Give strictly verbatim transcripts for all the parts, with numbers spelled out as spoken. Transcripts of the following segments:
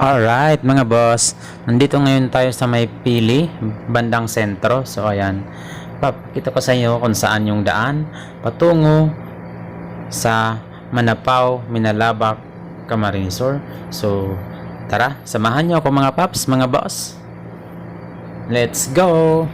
Alright, mga boss. Nandito ngayon tayo sa may Pili, bandang sentro. So, ayan. Papakita ko sa inyo kung saan yung daan patungo sa Manapao, Minalabac, Camarines Sur. So, tara, samahan niyo ako, mga paps, mga boss. Let's go!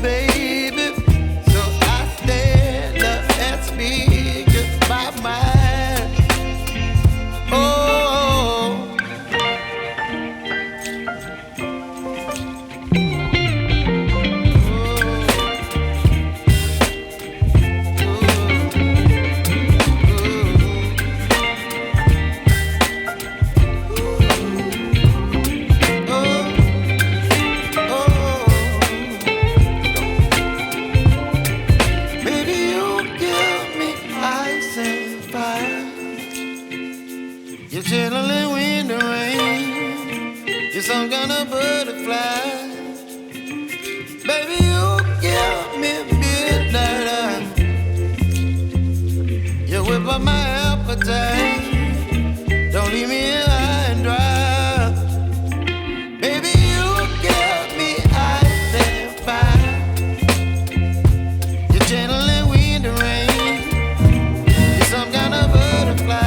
baby. So I stand up and speak my mind. Oh. Baby, you give me ice and fire. You're chilling in the rain. You're some kind of butterfly. Baby, you give me midnight oil. You whip up my appetite. Don't leave me here high and dry. Baby, you give me ice and fire. You're channeling wind and rain. You're some kind of butterfly.